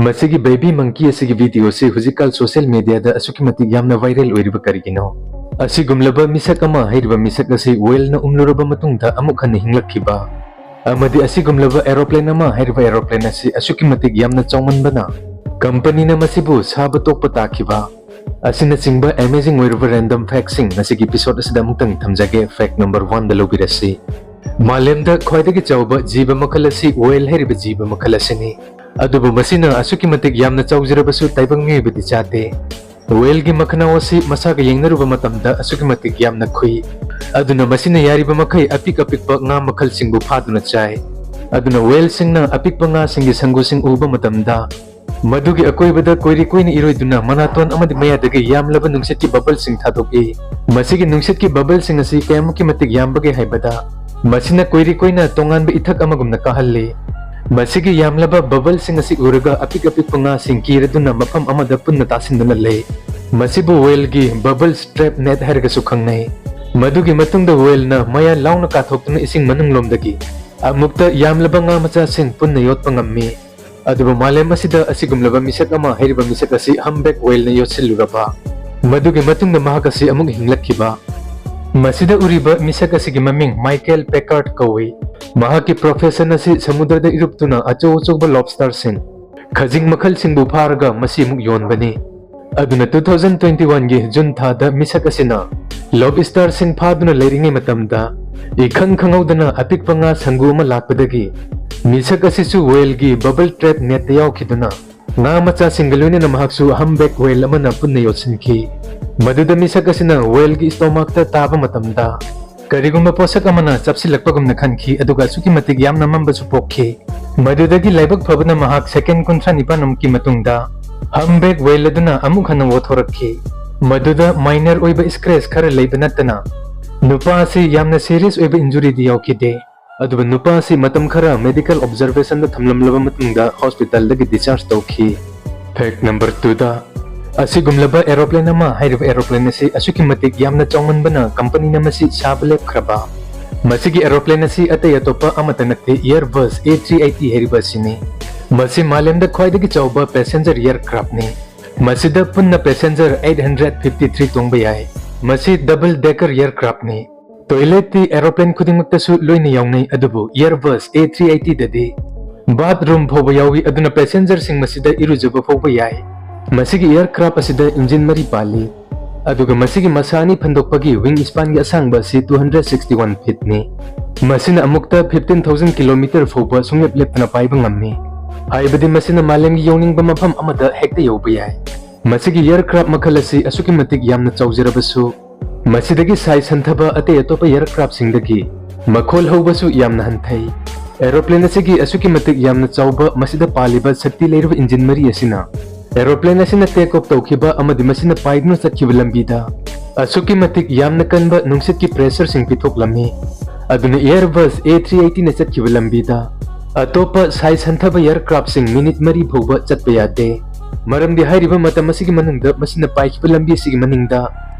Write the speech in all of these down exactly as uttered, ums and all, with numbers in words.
ꯃꯁꯤꯒꯤ baby monkey ꯑꯁꯤꯒꯤ ꯚꯤꯗꯤꯑꯣꯁꯤ ꯍꯧꯖꯤꯛꯀꯥꯟ ꯁꯣꯁꯤꯌꯦꯜ ꯃꯤꯗꯤꯌꯥꯗ ꯑꯁꯨꯛꯀꯤ ꯃꯇꯤꯛ ꯌꯥꯝꯅ ꯚꯥꯏꯔꯦꯜ ꯑꯣꯏꯔꯤꯕ ꯀꯔꯤꯒꯤꯅꯣ? ꯑꯁꯤꯒꯨꯝꯂꯕ ꯃꯤꯁꯛ ꯑꯃ ꯍꯥꯏꯔꯤꯕ ꯃꯤꯁꯛ ꯑꯁꯤ ꯋꯦꯜꯅ ꯎꯝꯂꯨꯔꯕ ꯃꯇꯨꯡꯗ ꯑꯃꯨꯛ ꯍꯟꯅ ꯍꯤꯡꯂꯛꯈꯤꯕ, ꯑꯃꯗꯤ ꯑꯁꯤꯒꯨꯝꯂꯕ ꯑꯦꯔꯣꯄ꯭ꯂꯦꯟ ꯑꯃ ꯍꯥꯏꯔꯤꯕ ꯑꯦꯔꯣꯄ꯭ꯂꯦꯟ ꯑꯁꯤ ꯑꯁꯨꯛꯀꯤ ꯃꯇꯤꯛ ꯌꯥꯝꯅ ꯆꯥꯎꯃꯟꯕꯅ ꯀꯝꯄꯅꯤꯅ ꯃꯁꯤꯕꯨ ꯁꯥꯕ ꯇꯣꯛꯄ ꯇꯥꯈꯤꯕ, ꯑꯁꯤꯅꯆꯤꯡꯕ ꯑꯦꯃꯦꯖꯤꯡ ꯑꯣꯏꯔꯕ ꯔꯦꯟꯗꯝ ꯐꯦꯛꯁꯤꯡ ꯉꯁꯤꯒꯤ ꯏꯄꯤꯁꯣꯗ ꯑꯁꯤꯗ ꯑꯃꯨꯛꯇꯪ ꯊꯝꯖꯒꯦ꯫ ꯐꯦꯛ ꯅꯝꯕꯔ ꯋꯥꯟꯗ ꯂꯧꯕꯤꯔꯁꯤ꯫ ꯃꯥꯂꯦꯝꯗ ꯈ꯭ꯋꯥꯏꯗꯒꯤ ꯆꯥꯎꯕ ꯖꯤꯕ ꯃꯈꯜ ꯑꯁꯤ ꯋꯦꯜ ꯍꯥꯏꯔꯤꯕ ꯖꯤꯕ ꯃꯈꯜ ꯑꯁꯤꯅꯤ꯫ ꯑꯗꯨꯕꯨ ꯃꯁꯤꯅ ꯑꯁꯨꯛꯀꯤ ꯃꯇꯤꯛ ꯌꯥꯝꯅ ꯆꯥꯎꯖꯔꯕꯁꯨ ꯇꯥꯏꯕꯪ ꯃꯤꯑꯣꯏꯕꯗꯤ ꯆꯥꯗꯦ꯫ ꯋꯦꯜꯒꯤ ꯃꯈꯅꯥꯎ ꯑꯁꯤ ꯃꯁꯥꯒ ꯌꯦꯡꯅꯔꯨꯕ ꯃꯇꯝꯗ ꯑꯁꯨꯛꯀꯤ ꯃꯇꯤꯛ ꯌꯥꯝꯅ ꯈꯨꯏ꯫ ꯑꯗꯨꯅ ꯃꯁꯤꯅ ꯌꯥꯔꯤꯕ ꯃꯈꯩ ꯑꯄꯤꯛ ꯑꯄꯤꯛꯄ ꯉꯥ ꯃꯈꯜꯁꯤꯡꯕꯨ ꯐꯥꯗꯨꯅ ꯆꯥꯏ꯫ ꯑꯗꯨꯅ ꯋꯦꯜꯁꯤꯡꯅ ꯑꯄꯤꯛꯄ ꯉꯥꯁꯤꯡꯒꯤ ꯁꯪꯒꯨꯁꯤꯡ ꯎꯕ ꯃꯇꯝꯗ ꯃꯗꯨꯒꯤ ꯑꯀꯣꯏꯕꯗ ꯀꯣꯏꯔꯤ ꯀꯣꯏꯅ ꯏꯔꯣꯏꯗꯨꯅ ꯃꯅꯥꯇꯣꯟ ꯑꯃꯗꯤ ꯃꯌꯥꯗꯒꯤ ꯌꯥꯝꯂꯕ ꯅꯨꯡꯁꯤꯠꯀꯤ ꯕꯕꯜꯁꯤꯡ ꯊꯥꯗꯣꯛꯏ꯫ ꯃꯁꯤꯒꯤ ꯅꯨꯡꯁꯤꯠꯀꯤ ꯕꯕꯜꯁꯤꯡ ꯑꯁꯤ ꯀꯌꯥꯃꯨꯛꯀꯤ ꯃꯇꯤꯛ ꯌꯥꯝꯕꯒꯦ ꯍꯥꯏꯕꯗ, ꯃꯁꯤꯅ ꯀꯣꯏꯔꯤ ꯀꯣꯏꯅ ꯇꯣꯉꯥꯟꯕ ꯏꯊꯛ ꯑꯃꯒꯨꯝꯅ ꯀꯥꯍꯜꯂꯤ꯫ ꯃꯁꯤꯒꯤ ꯌꯥꯝꯂꯕ ꯕꯕꯜꯁꯤꯡ ꯑꯁꯤ ꯎꯔꯒ ꯑꯄꯤꯛ ꯑꯄꯤꯛꯄ ꯉꯥꯁꯤꯡ ꯀꯤꯔꯗꯨꯅ ꯃꯐꯝ ꯑꯃꯗ ꯄꯨꯟꯅ ꯇꯥꯁꯤꯟꯗꯨꯅ ꯂꯩ꯫ ꯃꯁꯤꯕꯨ ꯋꯦꯜꯒꯤ ꯕꯕꯜ ꯁ꯭ꯇ꯭ꯔꯦꯞ ꯅꯦꯠ ꯍꯥꯏꯔꯒꯁꯨ ꯈꯪꯅꯩ꯫ ꯃꯗꯨꯒꯤ ꯃꯇꯨꯡꯗ ꯋꯦꯜꯅ ꯃꯌꯥ ꯂꯥꯎꯅ ꯀꯥꯊꯣꯛꯇꯨꯅ ꯏꯁꯤꯡ ꯃꯅꯨꯡꯂꯣꯝꯗꯒꯤ ꯑꯃꯨꯛꯇ ꯌꯥꯝꯂꯕ ꯉꯥ ꯃꯆꯥꯁꯤꯡ ꯄꯨꯟꯅ ꯌꯣꯠꯄ ꯉꯝꯃꯤ꯫ ꯑꯗꯨꯕꯨ ꯃꯥꯂꯦꯝ ꯑꯁꯤꯗ ꯑꯁꯤꯒꯨꯝꯂꯕ ꯃꯤꯁꯛ ꯑꯃ ꯍꯥꯏꯔꯤꯕ ꯃꯤꯁꯛ ꯑꯁꯤ ꯍꯝꯕꯦꯛ ꯋꯦꯜꯅ ꯌꯣꯠꯁꯤꯜꯂꯨꯔꯕ, ꯃꯗꯨꯒꯤ ꯃꯇꯨꯡꯗ ꯃꯍꯥꯛ ꯑꯁꯤ ꯑꯃꯨꯛ ꯍꯤꯡꯂꯛꯈꯤꯕ꯫ ꯃꯁꯤꯗ ꯎꯔꯤꯕ ꯃꯤꯁꯛ ꯑꯁꯤꯒꯤ ꯃꯃꯤꯡ ꯃꯥꯏꯀꯦꯜ ꯄꯦꯀꯥꯔꯠ ꯀꯧꯏ꯫ ꯃꯍꯥꯛꯀꯤ ꯄ꯭ꯔꯣꯐꯦꯁꯟ ꯑꯁꯤ ꯁꯃꯨꯗ꯭ꯔꯗ ꯏꯔꯨꯞꯇꯨꯅ ꯑꯆꯧ ꯑꯆꯧꯕ ꯂꯣꯕꯁꯇꯔꯁꯤꯡ, ꯈꯖꯤꯡ ꯃꯈꯜꯁꯤꯡꯕꯨ ꯐꯥꯔꯒ ꯃꯁꯤ ꯑꯃꯨꯛ ꯌꯣꯟꯕꯅꯤ꯫ ꯑꯗꯨꯅ two thousand twenty one ꯒꯤ ꯖꯨꯟ ꯊꯥꯗ ꯃꯤꯁꯛ ꯑꯁꯤꯅ ꯂꯣꯕꯁꯇꯔꯁꯤꯡ ꯐꯥꯗꯨꯅ ꯂꯩꯔꯤꯉꯩ ꯃꯇꯝꯗ ꯏꯈꯪ ꯈꯪꯍꯧꯗꯅ ꯑꯄꯤꯛꯄ ꯉꯥ ꯁꯪꯒꯨ ꯑꯃ ꯂꯥꯛꯄꯗꯒꯤ ꯃꯤꯁꯛ ꯑꯁꯤꯁꯨ ꯋꯦꯜꯒꯤ ꯕꯕꯜ ꯇ꯭ꯔꯦꯞ ꯅꯦꯠꯇ ꯌꯥꯎꯈꯤꯗꯨꯅ ꯉꯥ ꯃꯆꯥꯁꯤꯡꯒ ꯂꯣꯏꯅꯅ ꯃꯍꯥꯛꯁꯨ ꯍꯝꯕꯦꯛ ꯋꯦꯜ ꯑꯃꯅ ꯄꯨꯟꯅ ꯌꯣꯠꯁꯤꯟꯈꯤ꯫ ꯃꯗꯨꯗ ꯃꯤꯁꯛ ꯑꯁꯤꯅ ꯋꯦꯜꯒꯤ ꯁ꯭ꯇꯣꯃꯥꯛꯇ ꯇꯥꯕ ꯃꯇꯝꯗ ꯀꯔꯤꯒꯨꯝꯕ ꯄꯣꯠꯁꯛ ꯑꯃꯅ ꯆꯞꯁꯤꯜꯂꯛꯄꯒꯨꯝꯅ ꯈꯟꯈꯤ, ꯑꯗꯨꯒ ꯑꯁꯨꯛꯀꯤ ꯃꯇꯤꯛ ꯌꯥꯝꯅ ꯃꯝꯕꯁꯨ ꯄꯣꯛꯈꯤ꯫ ꯃꯗꯨꯗꯒꯤ ꯂꯥꯏꯕꯛ ꯐꯕꯅ ꯃꯍꯥꯛ ꯁꯦꯀꯦꯟ ꯀꯨꯟꯊ꯭ꯔꯥ ꯅꯤꯄꯥꯟꯃꯨꯛꯀꯤ ꯃꯇꯨꯡꯗ ꯍꯝꯕꯦꯛ ꯋꯦꯜ ꯑꯗꯨꯅ ꯑꯃꯨꯛ ꯍꯟꯅ ꯋꯥꯊꯣꯔꯛꯈꯤ꯫ ꯃꯗꯨꯗ ꯃꯥꯏꯅꯔ ꯑꯣꯏꯕ ꯁ꯭ꯀ꯭ꯔꯦꯆ ꯈꯔ ꯂꯩꯕ ꯅꯠꯇꯅ ꯅꯨꯄꯥ ꯑꯁꯤ ꯌꯥꯝꯅ ꯁꯤꯔꯤꯌꯁ ꯑꯣꯏꯕ ꯏꯟꯖꯨꯔꯤꯗꯤ ꯌꯥꯎꯈꯤꯗꯦ꯫ ꯑꯗꯨꯕꯨ ꯅꯨꯄꯥ ꯑꯁꯤ ꯃꯇꯝ ꯈꯔ ꯃꯦꯗꯤꯀꯦꯜ ꯑꯣꯕꯖꯔꯕꯦꯁꯟꯗ ꯊꯝꯂꯝꯂꯕ ꯃꯇꯨꯡꯗ ꯍꯣꯁꯄꯤꯇꯥꯜꯗꯒꯤ ꯗꯤꯁꯆꯥꯔꯖ ꯇꯧꯈꯤ꯫ ꯐꯦꯛ ꯅꯝꯕꯔ ꯇꯨꯗ, ꯑꯁꯤꯒꯨꯝꯂꯕ ꯑꯦꯔꯣꯄ꯭ꯂꯦꯟ ꯑꯃ ꯍꯥꯏꯔꯤꯕ ꯑꯦꯔꯣꯄ꯭ꯂꯦꯟ ꯑꯁꯤ ꯑꯁꯨꯛꯀꯤ ꯃꯇꯤꯛ ꯌꯥꯝꯅ ꯆꯥꯎꯃꯟꯕꯅ ꯀꯝꯄꯅꯤꯅ ꯃꯁꯤ ꯁꯥꯕ ꯂꯦꯞꯈ꯭ꯔꯕ꯫ ꯃꯁꯤꯒꯤ ꯑꯦꯔꯣꯄ꯭ꯂꯦꯟ ꯑꯁꯤ ꯑꯇꯩ ꯑꯇꯣꯞꯄ ꯑꯃꯠꯇ ꯅꯠꯇꯦ, Airbus A three eighty ꯍꯥꯏꯔꯤꯕ ꯑꯁꯤꯅꯤ꯫ ꯃꯁꯤ ꯃꯥꯂꯦꯝꯗ ꯈ꯭ꯋꯥꯏꯗꯒꯤ ꯆꯥꯎꯕ passenger aircraftꯅꯤ꯫ ꯃꯁꯤꯗ ꯄꯨꯟꯅ passenger eight hundred fifty three ꯇꯣꯡꯕ ꯌꯥꯏ꯫ ꯃꯁꯤ double decker aircraftꯅꯤ꯫ Toiletꯇꯤ aeroplane ꯈꯨꯗꯤꯡꯃꯛꯇꯁꯨ ꯂꯣꯏꯅ ꯌꯥꯎꯅꯩ, ꯑꯗꯨꯕꯨ Airbus A three eightyꯗꯗꯤ bathroom ꯐꯥꯎꯕ ꯌꯥꯎꯏ, ꯑꯗꯨꯅ passengerꯁꯤꯡ ꯃꯁꯤꯗ ꯏꯔꯨꯖꯕ ꯐꯥꯎꯕ ꯌꯥꯏ꯫ ꯃꯁꯤꯒꯤ aircraft ꯑꯁꯤꯗ engine ꯃꯔꯤ ꯄꯥꯜꯂꯤ, ꯑꯗꯨꯒ ꯃꯁꯤꯒꯤ ꯃꯁꯥ ꯑꯅꯤ ꯐꯟꯗꯣꯛꯄꯒꯤ wing spanꯒꯤ ꯑꯁꯥꯡꯕ ꯑꯁꯤ two hundred sixty one feetꯅꯤ꯫ ꯃꯁꯤꯅ ꯑꯃꯨꯛꯇ fifteen thousand kilometer ꯐꯥꯎꯕ ꯁꯨꯡꯂꯦꯞ ꯂꯦꯞꯇꯅ ꯄꯥꯏꯕ ꯉꯝꯃꯤ꯫ ꯍꯥꯏꯕꯗꯤ ꯃꯁꯤꯅ ꯃꯥꯂꯦꯝꯒꯤ ꯌꯧꯅꯤꯡꯕ ꯃꯐꯝ ꯑꯃꯗ ꯍꯦꯛꯇ ꯌꯧꯕ ꯌꯥꯏ꯫ ꯃꯁꯤꯒꯤ aircraft ꯃꯈꯜ ꯑꯁꯤ ꯑꯁꯨꯛꯀꯤ ꯃꯇꯤꯛ ꯌꯥꯝꯅ ꯆꯥꯎꯖꯔꯕꯁꯨ, ꯃꯁꯤꯗꯒꯤ size ꯍꯟꯊꯕ ꯑꯇꯩ ꯑꯇꯣꯞꯄ aircraftꯁꯤꯡꯗꯒꯤ ꯃꯈꯣꯜ ꯍꯧꯕꯁꯨ ꯌꯥꯝꯅ ꯍꯟꯊꯩ꯫ Aeroplane ꯑꯁꯤꯒꯤ ꯑꯁꯨꯛꯀꯤ ꯃꯇꯤꯛ ꯌꯥꯝꯅ ꯆꯥꯎꯕ, ꯃꯁꯤꯗ ꯄꯥꯜꯂꯤꯕ ꯁꯛꯇꯤ ꯂꯩꯔꯕ engine ꯃꯔꯤ ꯑꯁꯤꯅ aeroplane ꯑꯁꯤꯅ take off ꯇꯧꯈꯤꯕ ꯑꯃꯗꯤ ꯃꯁꯤꯅ ꯄꯥꯏꯗꯨꯅ ꯆꯠꯈꯤꯕ ꯂꯝꯕꯤꯗ ꯑꯁꯨꯛꯀꯤ ꯃꯇꯤꯛ ꯌꯥꯝꯅ ꯀꯟꯕ ꯅꯨꯡꯁꯤꯠꯀꯤ pressureꯁꯤꯡ ꯄꯤꯊꯣꯛꯂꯝꯃꯤ꯫ ꯑꯗꯨꯅ Airbus A three eightyꯅ ꯆꯠꯈꯤꯕ ꯂꯝꯕꯤꯗ ꯑꯇꯣꯞꯄ size ꯍꯟꯊꯕ aircraftꯁꯤꯡ minute ꯃꯔꯤ ꯐꯥꯎꯕ ꯆꯠꯄ ꯌꯥꯗꯦ꯫ ꯃꯔꯝꯗꯤ ꯍꯥꯏꯔꯤꯕ ꯃꯇꯝ ꯑꯁꯤꯒꯤ ꯃꯅꯨꯡꯗ ꯃꯁꯤꯅ ꯄꯥꯏꯈꯤꯕ ꯂꯝꯕꯤ ꯑꯁꯤꯒꯤ ꯃꯅꯤꯡꯗ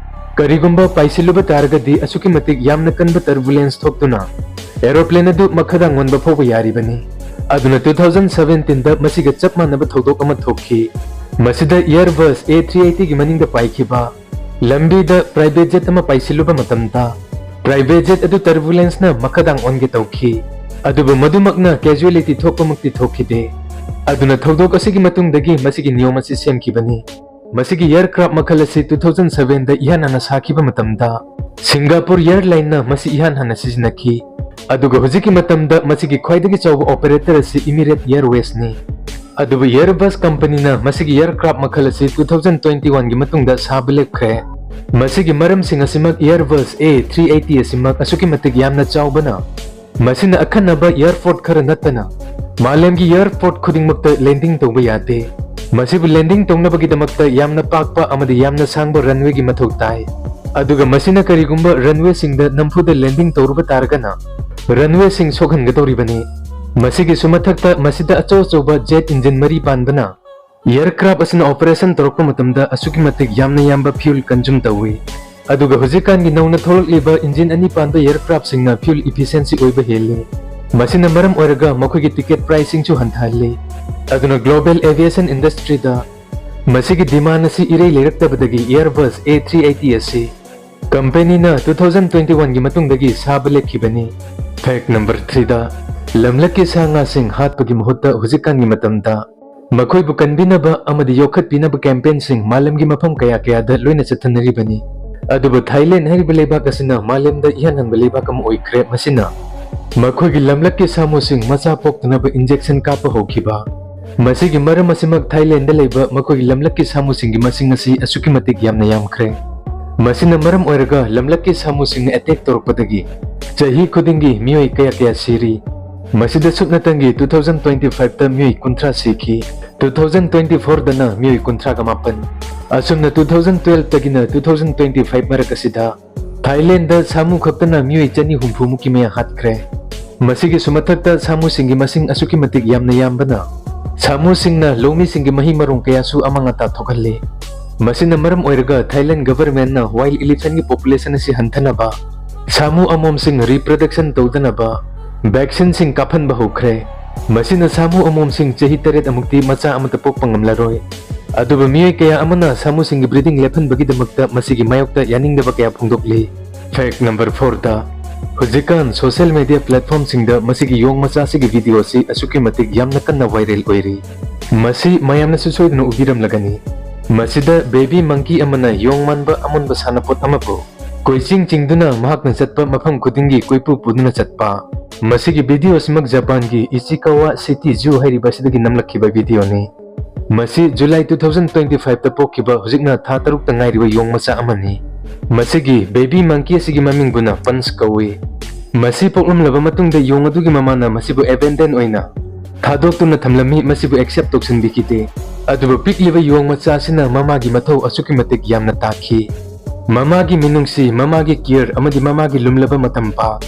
ꯀꯔꯤꯒꯨꯝꯕ ꯄꯥꯏꯁꯤꯜꯂꯨꯕ ꯇꯥꯔꯒꯗꯤ ꯑꯁꯨꯛꯀꯤ ꯃꯇꯤꯛ ꯌꯥꯝꯅ ꯀꯟꯕ turbulence ꯊꯣꯛꯇꯨꯅ aeroplane ꯑꯗꯨ ꯃꯈꯥꯗ ꯉꯣꯟꯕ ꯐꯥꯎꯕ ꯌꯥꯔꯤꯕꯅꯤ꯫ ꯑꯗꯨꯅ two thousand seventeenꯗ ꯃꯁꯤꯒ ꯆꯞ ꯃꯥꯟꯅꯕ ꯊꯧꯗꯣꯛ ꯑꯃ ꯊꯣꯛꯈꯤ꯫ ꯃꯁꯤꯗ Airbus A three eightyꯒꯤ ꯃꯅꯤꯡꯗ ꯄꯥꯏꯈꯤꯕ ꯂꯝꯕꯤꯗ private jet ꯑꯃ ꯄꯥꯏꯁꯤꯜꯂꯨꯕ ꯃꯇꯝꯗ private jet ꯑꯗꯨ turbulenceꯅ ꯃꯈꯥꯗꯥꯡ ꯑꯣꯟꯒꯦ ꯇꯧꯈꯤ꯫ ꯑꯗꯨꯕꯨ ꯃꯗꯨꯃꯛꯅ casualty ꯊꯣꯛꯄꯃꯛꯇꯤ ꯊꯣꯛꯈꯤꯗꯦ꯫ ꯑꯗꯨꯅ ꯊꯧꯗꯣꯛ ꯑꯁꯤꯒꯤ ꯃꯇꯨꯡꯗꯒꯤ ꯃꯁꯤꯒꯤ ꯅꯤꯌꯣꯝ ꯑꯁꯤ ꯁꯦꯝꯈꯤꯕꯅꯤ꯫ ꯃꯁꯤꯒꯤ aircraft ꯃꯈꯜ ꯑꯁꯤ two thousand sevenꯗ ꯏꯍꯥꯟ ꯍꯥꯟꯅ ꯁꯥꯈꯤꯕ ꯃꯇꯝꯗ Singapore Airlineꯅ ꯃꯁꯤ ꯏꯍꯥꯟ ꯍꯥꯟꯅ ꯁꯤꯖꯤꯟꯅꯈꯤ꯫ ꯑꯗꯨꯒ ꯍꯧꯖꯤꯛꯀꯤ ꯃꯇꯝꯗ ꯃꯁꯤꯒꯤ ꯈ꯭ꯋꯥꯏꯗꯒꯤ ꯆꯥꯎꯕ operator ꯑꯁꯤ Emirates Airwaysꯅꯤ꯫ ꯑꯗꯨꯕꯨ Airbus companyꯅ ꯃꯁꯤꯒꯤ aircraft ꯃꯈꯜ ꯑꯁꯤ two thousand twenty oneꯒꯤ ꯃꯇꯨꯡꯗ ꯁꯥꯕ ꯂꯦꯞꯈ꯭ꯔꯦ꯫ ꯃꯁꯤꯒꯤ ꯃꯔꯝꯁꯤꯡ ꯑꯁꯤꯃꯛ Airbus A three eighty ꯑꯁꯤꯃꯛ ꯑꯁꯨꯛꯀꯤ ꯃꯇꯤꯛ ꯌꯥꯝꯅ ꯆꯥꯎꯕꯅ ꯃꯁꯤꯅ ꯑꯈꯟꯅꯕ airport ꯈꯔ ꯅꯠꯇꯅ ꯃꯥꯂꯦꯝꯒꯤ airport ꯈꯨꯗꯤꯡꯃꯛꯇ landing ꯇꯧꯕ ꯌꯥꯗꯦ꯫ ꯃꯁꯤꯕꯨ landing ꯇꯧꯅꯕꯒꯤꯗꯃꯛꯇ ꯌꯥꯝꯅ ꯄꯥꯛꯄ ꯑꯃꯗꯤ ꯌꯥꯝꯅ ꯁꯥꯡꯕ runwayꯒꯤ ꯃꯊꯧ ꯇꯥꯏ꯫ ꯑꯗꯨꯒ ꯃꯁꯤꯅ ꯀꯔꯤꯒꯨꯝꯕ runwayꯁꯤꯡꯗ ꯅꯝꯐꯨꯗ landing ꯇꯧꯔꯨꯕ ꯇꯥꯔꯒꯅ runwayꯁꯤꯡ ꯁꯣꯛꯍꯟꯒꯗꯧꯔꯤꯕꯅꯤ꯫ ꯃꯁꯤꯒꯤꯁꯨ ꯃꯊꯛꯇ ꯃꯁꯤꯗ ꯑꯆꯧ ꯑꯆꯧꯕ jet engine ꯃꯔꯤ ꯄꯥꯟꯕꯅ aircraft ꯑꯁꯤꯅ operation ꯇꯧꯔꯛꯄ ꯃꯇꯝꯗ ꯑꯁꯨꯛꯀꯤ ꯃꯇꯤꯛ ꯌꯥꯝꯅ ꯌꯥꯝꯕ fuel consume ꯇꯧꯏ꯫ ꯑꯗꯨꯒ ꯍꯧꯖꯤꯛꯀꯥꯟꯒꯤ ꯅꯧꯅ ꯊꯣꯛꯂꯛꯂꯤꯕ engine ꯑꯅꯤ ꯄꯥꯟꯕ aircraftꯁꯤꯡꯅ fuel efficiency ꯑꯣꯏꯕ ꯍꯦꯜꯂꯤ꯫ ꯃꯁꯤꯅ ꯃꯔꯝ ꯑꯣꯏꯔꯒ ꯃꯈꯣꯏꯒꯤ ticket priceꯁꯤꯡꯁꯨ ꯍꯟꯊꯍꯜꯂꯤ꯫ ꯑꯗꯨꯅ global aviation industryꯗ ꯃꯁꯤꯒꯤ demand ꯑꯁꯤ ꯏꯔꯩ ꯂꯩꯔꯛꯇꯕꯗꯒꯤ Airbus A three eighty ꯑꯁꯤ companyꯅ two thousand twenty oneꯒꯤ ꯃꯇꯨꯡꯗꯒꯤ ꯁꯥꯕ ꯂꯦꯞꯈꯤꯕꯅꯤ꯫ Fact number threeꯗ, ꯂꯝꯂꯛꯀꯤ ꯁꯥ ꯉꯥꯁꯤꯡ ꯍꯥꯠꯄꯒꯤ ꯃꯍꯨꯠꯇ ꯍꯧꯖꯤꯛꯀꯥꯟꯒꯤ ꯃꯇꯝꯗ ꯃꯈꯣꯏꯕꯨ ꯀꯟꯕꯤꯅꯕ ꯑꯃꯗꯤ ꯌꯣꯛꯈꯠꯄꯤꯅꯕ campaignꯁꯤꯡ ꯃꯥꯂꯦꯝꯒꯤ ꯃꯐꯝ ꯀꯌꯥ ꯀꯌꯥꯗ ꯂꯣꯏꯅ ꯆꯠꯊꯅꯔꯤꯕꯅꯤ꯫ ꯑꯗꯨꯕꯨ ꯊꯥꯏꯂꯦꯟ ꯍꯥꯏꯔꯤꯕ ꯂꯩꯕꯥꯛ ꯑꯁꯤꯅ ꯃꯥꯂꯦꯝꯗ ꯏꯍꯥꯟ ꯍꯥꯟꯕ ꯂꯩꯕꯥꯛ ꯑꯃ ꯑꯣꯏꯈ꯭ꯔꯦ꯫ ꯃꯁꯤꯅ ꯃꯈꯣꯏꯒꯤ ꯂꯝꯂꯛꯀꯤ ꯁꯥꯃꯨꯁꯤꯡ ꯃꯆꯥ ꯄꯣꯛꯇꯅꯕ injection ꯀꯥꯞꯄ ꯍꯧꯈꯤꯕ꯫ ꯃꯁꯤꯒꯤ ꯃꯔꯝ ꯑꯁꯤꯃꯛ ꯊꯥꯏꯂꯦꯟꯗ ꯂꯩꯕ ꯃꯈꯣꯏꯒꯤ ꯂꯝꯂꯛꯀꯤ ꯁꯥꯃꯨꯁꯤꯡꯒꯤ ꯃꯁꯤꯡ ꯑꯁꯤ ꯑꯁꯨꯛꯀꯤ ꯃꯇꯤꯛ ꯌꯥꯝꯅ ꯌꯥꯝꯈ꯭ꯔꯦ꯫ ꯃꯁꯤꯅ ꯃꯔꯝ ꯑꯣꯏꯔꯒ ꯂꯝꯂꯛꯀꯤ ꯁꯥꯃꯨꯁꯤꯡꯅ attack ꯇꯧꯔꯛꯄꯗꯒꯤ ꯆꯍꯤ ꯈꯨꯗꯤꯡꯒꯤ ꯃꯤꯑꯣꯏ ꯀꯌꯥ ꯀꯌꯥ ꯁꯤꯔꯤ꯫ ꯃꯁꯤꯗ ꯁꯨꯞꯅꯇꯪꯒꯤ two thousand twenty fiveꯇ ꯃꯤꯑꯣꯏ ꯀꯨꯟꯊ꯭ꯔꯥ ꯁꯤꯈꯤ꯫ Two thousand twenty fourꯗꯅ ꯃꯤꯑꯣꯏ ꯀꯨꯟꯊ꯭ꯔꯥꯒ ꯃꯥꯄꯟ꯫ ꯑꯁꯨꯝꯅ two thousand twelveꯇꯒꯤꯅ two thousand twenty five ꯃꯔꯛ ꯑꯁꯤꯗ ꯊꯥꯏꯂꯦꯟꯗ ꯁꯥꯃꯨ ꯈꯛꯇꯅ ꯃꯤꯑꯣꯏ ꯆꯅꯤ ꯍꯨꯝꯐꯨ ꯃꯨꯛꯀꯤ ꯃꯌꯥ ꯍꯥꯠꯈ꯭ꯔꯦ꯫ ꯃꯁꯤꯒꯤꯁꯨ ꯃꯊꯛꯇ ꯁꯥꯃꯨꯁꯤꯡꯒꯤ ꯃꯁꯤꯡ ꯑꯁꯨꯛꯀꯤ ꯃꯇꯤꯛ ꯌꯥꯝꯅ ꯌꯥꯝꯕꯅ ꯁꯥꯃꯨꯁꯤꯡꯅ ꯂꯧꯃꯤꯁꯤꯡꯒꯤ ꯃꯍꯩ ꯃꯔꯣꯡ ꯀꯌꯥꯁꯨ ꯑꯃꯥꯡ ꯑꯇꯥ ꯊꯣꯛꯍꯜꯂꯤ꯫ ꯃꯁꯤꯅ ꯃꯔꯝ ꯑꯣꯏꯔꯒ ꯊꯥꯏꯂꯦꯟ governmentꯅ wild elephantꯀꯤ population ꯑꯁꯤ ꯍꯟꯊꯅꯕ ꯁꯥꯃꯨ ꯑꯃꯣꯝꯁꯤꯡ reproduction ꯇꯧꯗꯅꯕ vaccineꯁꯤꯡ ꯀꯥꯞꯍꯟꯕ ꯍꯧꯈ꯭ꯔꯦ꯫ ꯃꯁꯤꯅ ꯁꯥꯃꯨ ꯑꯃꯣꯝꯁꯤꯡ ꯆꯍꯤ ꯇꯔꯦꯠ ꯑꯃꯨꯛꯇꯤ ꯃꯆꯥ ꯑꯃꯠꯇ ꯄꯣꯛꯄ ꯉꯝꯂꯔꯣꯏ꯫ ꯑꯗꯨꯕꯨ ꯃꯤꯑꯣꯏ ꯀꯌꯥ ꯑꯃꯅ ꯁꯥꯃꯨꯁꯤꯡꯒꯤ breeding ꯂꯦꯞꯍꯟꯕꯒꯤꯗꯃꯛꯇ ꯃꯁꯤꯒꯤ ꯃꯥꯌꯣꯛꯇ ꯌꯥꯅꯤꯡꯗꯕ ꯀꯌꯥ ꯐꯣꯡꯗꯣꯛꯂꯤ꯫ Fact number fourꯗ, ꯍꯧꯖꯤꯛꯀꯥꯟ social media platformꯁꯤꯡꯗ ꯃꯁꯤꯒꯤ ꯌꯣꯡ ꯃꯆꯥꯁꯤꯒꯤ video ꯑꯁꯤ ꯑꯁꯨꯛꯀꯤ ꯃꯇꯤꯛ ꯌꯥꯝꯅ ꯀꯟꯅ viral ꯑꯣꯏꯔꯤ꯫ ꯃꯁꯤ ꯃꯌꯥꯝꯅꯁꯨ ꯁꯣꯏꯗꯅ ꯎꯕꯤꯔꯝꯂꯒꯅꯤ꯫ ꯃꯁꯤꯗ baby monkey ꯑꯃꯅ ꯌꯣꯡ ꯃꯥꯟꯕ ꯑꯃꯨꯟꯕ ꯁꯥꯟꯅꯄꯣꯠ ꯑꯃꯕꯨ ꯀꯣꯏꯆꯤꯡ ꯆꯤꯡꯗꯨꯅ ꯃꯍꯥꯛꯅ ꯆꯠꯄ ꯃꯐꯝ ꯈꯨꯗꯤꯡꯒꯤ ꯀꯣꯏꯄꯨ ꯄꯨꯗꯨꯅ ꯆꯠꯄ꯫ ꯃꯁꯤꯒꯤ video ꯑꯁꯤꯃꯛ ꯖꯄꯥꯟꯒꯤ Ichikawa City Zoo ꯍꯥꯏꯔꯤꯕ ꯑꯁꯤꯗꯒꯤ ꯅꯝꯂꯛꯈꯤꯕ videoꯅꯤ꯫ ꯃꯁꯤ July two thousand twenty fiveꯇ ꯄꯣꯛꯈꯤꯕ ꯍꯧꯖꯤꯛꯅ ꯊꯥ ꯇꯔꯨꯛꯇ ꯉꯥꯏꯔꯤꯕ ꯌꯣꯡ ꯃꯆꯥ ꯑꯃꯅꯤ꯫ ꯃꯁꯤꯒꯤ baby monkey ꯑꯁꯤꯒꯤ ꯃꯃꯤꯡꯕꯨꯅ Punch ꯀꯧꯏ꯫ ꯃꯁꯤ ꯄꯣꯛꯂꯝꯂꯕ ꯃꯇꯨꯡꯗ ꯌꯣꯡ ꯑꯗꯨꯒꯤ ꯃꯃꯥꯅ ꯃꯁꯤꯕꯨ abandon ꯑꯣꯏꯅ ꯊꯥꯗꯣꯛꯇꯨꯅ ꯊꯝꯂꯝꯃꯤ, ꯃꯁꯤꯕꯨ accept ꯇꯧꯁꯤꯟꯕꯤꯈꯤꯗꯦ꯫ ꯑꯗꯨꯕꯨ ꯄꯤꯛꯂꯤꯕ ꯌꯣꯡ ꯃꯆꯥ ꯑꯁꯤꯅ ꯃꯃꯥꯒꯤ ꯃꯊꯧ ꯑꯁꯨꯛꯀꯤ ꯃꯇꯤꯛ ꯌꯥꯝꯅ ꯇꯥꯈꯤ꯫ ꯃꯃꯥꯒꯤ ꯃꯤꯅꯨꯡꯁꯤ, ꯃꯃꯥꯒꯤ care ꯑꯃꯗꯤ ꯃꯃꯥꯒꯤ ꯂꯨꯝꯂꯕ ꯃꯇꯝ ꯄꯥꯛ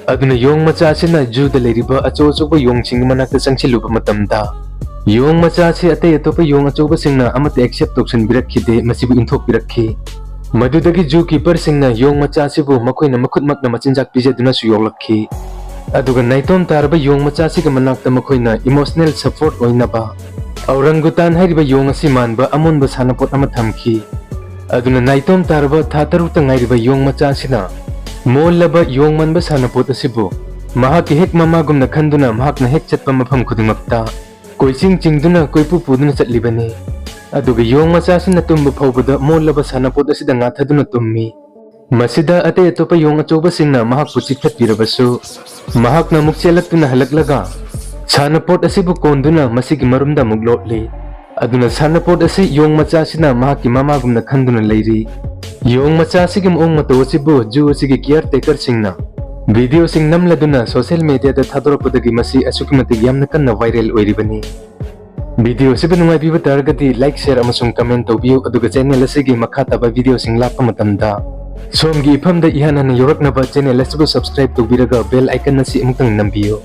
ꯑꯗꯨꯅ ꯌꯣꯡ ꯃꯆꯥ ꯑꯁꯤꯅ zooꯗ ꯂꯩꯔꯤꯕ ꯑꯆꯧ ꯑꯆꯧꯕ ꯌꯣꯡꯁꯤꯡꯒꯤ ꯃꯅꯥꯛꯇ ꯆꯪꯁꯤꯜꯂꯨꯕ ꯃꯇꯝꯗ, ꯌꯣꯡ ꯃꯆꯥ ꯑꯁꯤ ꯑꯇꯩ ꯑꯇꯣꯞꯄ ꯌꯣꯡ ꯑꯆꯧꯕꯁꯤꯡꯅ ꯑꯃꯠꯇ accept ꯇꯧꯁꯤꯟꯕꯤꯔꯛꯈꯤꯗꯦ, ꯃꯁꯤꯕꯨ ꯏꯟꯊꯣꯛꯄꯤꯔꯛꯈꯤ꯫ ꯃꯗꯨꯗꯒꯤ zookeeperꯁꯤꯡꯅ ꯌꯣꯡ ꯃꯆꯥ ꯑꯁꯤꯕꯨ ꯃꯈꯣꯏꯅ ꯃꯈꯨꯠꯃꯛꯅ ꯃꯆꯤꯟꯖꯥꯛ ꯄꯤꯖꯗꯨꯅꯁꯨ ꯌꯣꯛꯂꯛꯈꯤ꯫ ꯑꯗꯨꯒ ꯅꯥꯏꯇꯣꯝ ꯇꯥꯔꯕ ꯌꯣꯡ ꯃꯆꯥꯁꯤꯒꯤ ꯃꯅꯥꯛꯇ ꯃꯈꯣꯏꯅ emotional support ꯑꯣꯏꯅꯕ ꯑꯧꯔꯪꯒꯨꯇꯥꯟ ꯍꯥꯏꯔꯤꯕ ꯌꯣꯡ ꯑꯁꯤ ꯃꯥꯟꯕ ꯑꯃꯣꯟꯕ ꯁꯥꯟꯅꯄꯣꯠ ꯑꯃ ꯊꯝꯈꯤ꯫ ꯑꯗꯨꯅ ꯅꯥꯏꯇꯣꯝ ꯇꯥꯔꯕ ꯊꯥ ꯇꯔꯨꯛꯇ ꯉꯥꯏꯔꯤꯕ ꯌꯣꯡ ꯃꯆꯥ ꯑꯁꯤꯅ ꯃꯣꯜꯂꯕ ꯌꯣꯡ ꯃꯥꯟꯕ ꯁꯥꯟꯅꯄꯣꯠ ꯑꯁꯤꯕꯨ ꯃꯍꯥꯛꯀꯤ ꯍꯦꯛ ꯃꯃꯥꯒꯨꯝꯅ ꯈꯟꯗꯨꯅ ꯃꯍꯥꯛꯅ ꯍꯦꯛ ꯆꯠꯄ ꯃꯐꯝ ꯈꯨꯗꯤꯡꯃꯛꯇ ꯀꯣꯏꯆꯤꯡ ꯆꯤꯡꯗꯨꯅ ꯀꯣꯏꯄꯨ ꯄꯨꯗꯨꯅ ꯆꯠꯂꯤꯕꯅꯤ꯫ ꯑꯗꯨꯒ ꯌꯣꯡ ꯃꯆꯥꯁꯤꯅ ꯇꯨꯝꯕ ꯐꯥꯎꯕꯗ ꯃꯣꯠꯂꯕ ꯁꯥꯟꯅꯄꯣꯠ ꯑꯁꯤꯗ ꯉꯥꯊꯗꯨꯅ ꯇꯨꯝꯃꯤ꯫ ꯃꯁꯤꯗ ꯑꯇꯩ ꯑꯇꯣꯞꯄ ꯌꯣꯡ ꯑꯆꯧꯕꯁꯤꯡꯅ ꯃꯍꯥꯛꯄꯨ ꯆꯤꯛꯊꯠꯄꯤꯔꯕꯁꯨ, ꯃꯍꯥꯛꯅ ꯑꯃꯨꯛ ꯆꯦꯜꯂꯛꯇꯨꯅ ꯍꯜꯂꯛꯂꯒ ꯁꯥꯟꯅꯄꯣꯠ ꯑꯁꯤꯕꯨ ꯀꯣꯟꯗꯨꯅ ꯃꯁꯤꯒꯤ ꯃꯔꯨꯝꯗ ꯑꯃꯨꯛ ꯂꯣꯠꯂꯤ꯫ ꯑꯗꯨꯅ ꯁꯥꯟꯅꯄꯣꯠ ꯑꯁꯤ ꯌꯣꯡ ꯃꯆꯥ ꯑꯁꯤꯅ ꯃꯍꯥꯛꯀꯤ ꯃꯃꯥꯒꯨꯝꯅ ꯈꯟꯗꯨꯅ ꯂꯩꯔꯤ꯫ ꯌꯣꯡ ꯃꯆꯥ ꯑꯁꯤꯒꯤ ꯃꯑꯣꯡ ꯃꯇꯧ ꯑꯁꯤꯕꯨ zoo ꯑꯁꯤꯒꯤ caretakerꯁꯤꯡꯅ videoꯁꯤꯡ ꯅꯝꯂꯗꯨꯅ social mediaꯗ ꯊꯥꯗꯣꯔꯛꯄꯗꯒꯤ ꯃꯁꯤ ꯑꯁꯨꯛꯀꯤ ꯃꯇꯤꯛ ꯌꯥꯝꯅ ꯀꯟꯅ viral ꯑꯣꯏꯔꯤꯕꯅꯤ꯫ Video ꯑꯁꯤꯕꯨ ꯅꯨꯡꯉꯥꯏꯕꯤꯕ ꯇꯥꯔꯒꯗꯤ like, share ꯑꯃꯁꯨꯡ comment ꯇꯧꯕꯤꯌꯨ, ꯑꯗꯨꯒ channel ꯑꯁꯤꯒꯤ ꯃꯈꯥ ꯇꯥꯕ videoꯁꯤꯡ ꯂꯥꯛꯄ ꯃꯇꯝꯗ ꯁꯣꯝꯒꯤ ꯏꯐꯝꯗ ꯏꯍꯥꯟ ꯍꯥꯟꯅ ꯌꯧꯔꯛꯅꯕ channel ꯑꯁꯤꯕꯨ subscribe ꯇꯧꯕꯤꯔꯒ bell icon ꯑꯁꯤ ꯑꯃꯨꯛꯇꯪ ꯅꯝꯕꯤꯌꯨ꯫